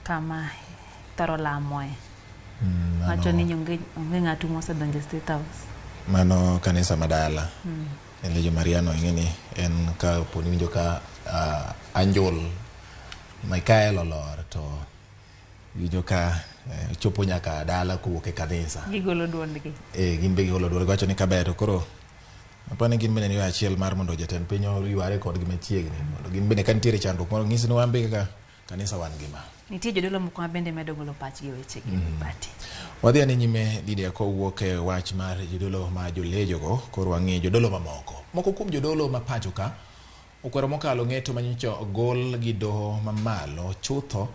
Kama thoro lamoe. Wacho ni onge ng'atu mosedonjo State House. Mano kanisa madala. Legion Mariano ing'e ni en ka poni winjo ka Anjul Michael olor to winjo ka chopo nyaka dala kowuok e kanisa. Gigolo duondgi. Gin be gigolo duondgi. Wacho ni kaber to koro apani gin bende ni yo achiel mar mondo jatend piny oyware kodgi machiegni mondo gin bende ka nitiere chandruok moro ng'isi ni wan be kaka kanisa wan gima. Nitie jodolo moko ma bende medo golo pachgi e wechegi. Bati. Wadhi ane nyime Lydia kowuok e wach mar jodolo ma jolejogo, koro wang'i jodolo mamoko. Moko kuom jodolo ma pacho ka okwero mokalo ng'eto manyocha ogol gi doho mamalo chutho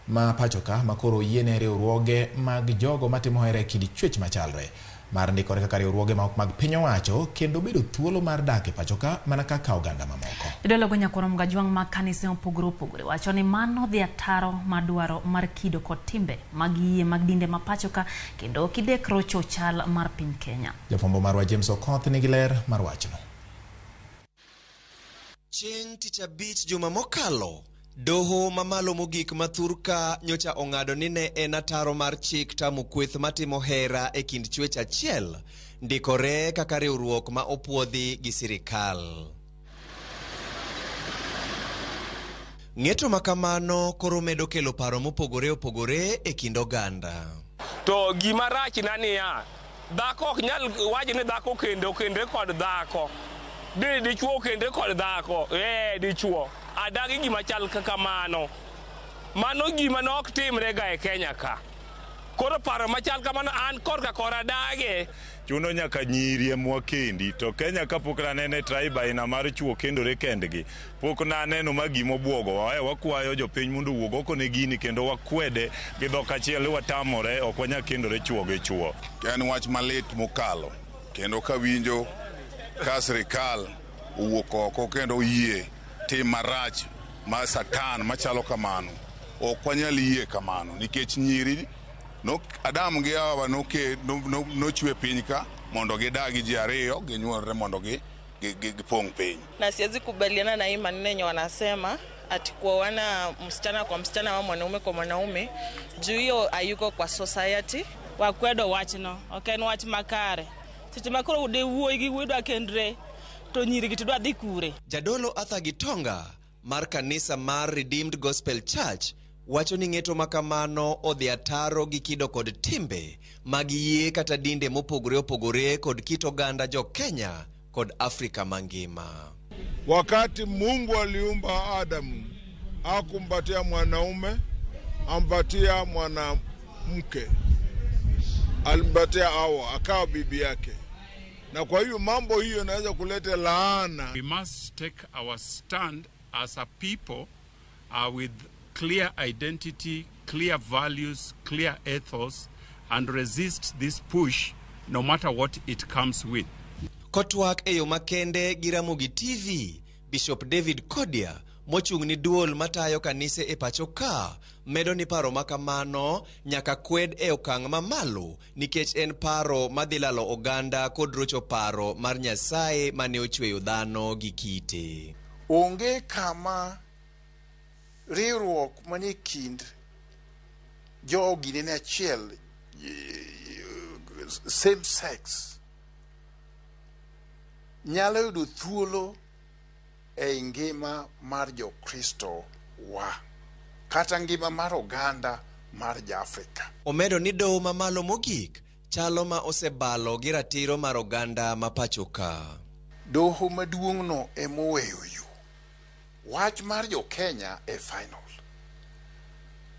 ma pacho ka ma koro oyiene riwruoge mag jogo matimo hera e kind chwech machalre mar ndikore kaka riwruoge ma ok mag piny owacho kendo bedo thuolo mar dak e pacho ka mana kaka oganda mamoko. Jodolo go nyakwar Mgajwang' mag kanise mopogore opogore wacho ni mano dhi ataro madwaro mar kido kod timbe mag yie mag dinde ma pacho ka kendo kidek rocho chal mar piny Kenya. Jafwambo marwa James Okoth nigi ler mar wachno. Chieng' tich abich juma mokalo, doho mamalo mogik ma thurka nyocha ong'ado ni ne en ataro mar chik tamo kweth matimo hera e kind chwech achiel ndikore kaka riwruok ma opuodhi gi sirikal. Ng'eto ma kamano koro medo kelo paro mopogore opogore e kind oganda. To gima rach na niya, dhako ok nyal wacho ni dhako okende okendre kod dhako. Dichuo okendre kod dhako, dichuo. Adagi gima chal kaka mano. Mano gima ne ok timre ga e Kenya ka. Koro paro machal kamano an korka kora dage. Chuno nyaka nyiri emwa kendi to Kenya kapok nanene tribe aina mar chuo kendore kendgi pok naneno ma gima obwogo wa. Wakwayo jopiny mondo owuog oko ne gini kendo wakwede gi dhok achiel ni watamore ok wanyal kendore chuo gi chuo. En wach malit mokalo kendo kawinjo ka sirikal owuok oko kendo oyie tim marach mar satan machalo kamano ok wanyal yie kamano nikech nyiri Adam gi Hawa nochwe piny ka mondo gidag gi ji ariyo ginyuolre mondo gipong' piny. Na siwezi kubaliana na hii maneno yenye wanasema ati kuoana msichana kwa msichana ama mwanaume kwa mwanaume juu hiyo hayuko kwa society. Wakwedo wachno, ok en wach makare. Seche ma koro de wuoyi gi wuoyi dwa kendre to nyiri gi to dwa dhi kure. Jadolo Arthur Gitonga mar kanisa mar Redeemed Gospel Church wacho ni ng'eto ma kamano odhi ataro gi kido kod timbe mag yie kata dinde mopogore opogore kod kit oganda jo Kenya kod Afrika mangima. Wakati Mungu aliumba Adamu, hakumpatia mwanaume, ampatia mwanamke. Alimpatia Hawa, akawa bibi yake. Na kwa hiyo mambo hiyo inaweza kuleta laana. We must take our stand as a people with clear identity, clear values, clear ethos, and resist this push no matter what it comes with. Kotwak e yo makende gi Ramogi TV, Bishop David Kodia mochung' ni duol matayo kanise e pacho ka medo ni paro makamano nyaka kwed e okang' mamalo nikech en paro madhi lalo oganda kod rocho paro mar Nyasaye mane ochweyo dhano gi kite. Onge kama riwruok manie kind jogi nene achiel, same sex, nyalo yudo thuolo ei ngima mar Jokristo wa kata ngima mar oganda mar Joafrika. Omedo ni doho mamalo mogik chalo ma osebalo gi ratiro mar oganda ma pacho ka. Doho maduong'no emoweyo yo. Wach mar jo Kenya e final.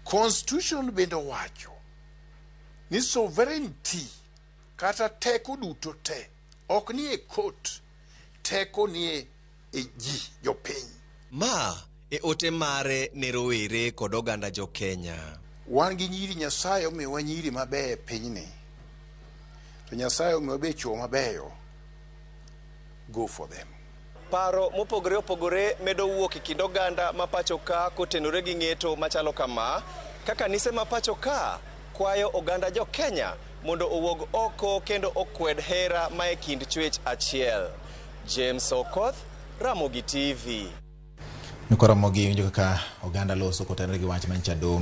Constitution bende owacho ni sovereignty kata teko duto te ok ni e court, teko ni e ji jopiny. Ma e ote mare ne rowere kod oganda jo Kenya. Wan gi nyiri, Nyasaye omiyowa nyiri mabeyo e pinyni. To Nyasaye omiyowa be chuo mabeyo. Go for them. Paro mopogore opogore medo wuok e kind oganda ma pacho ka kotenore gi ng'eto machalo kama, ka kanise ma pacho ka kwayo oganda jo Kenya mondo owuog oko kendo okwed hera ma e kind chwech achiel. James Okoth, Ramogi TV. Nyikwa Ramogi winjo kaka oganda loso kotenore gi wach manyicha doho.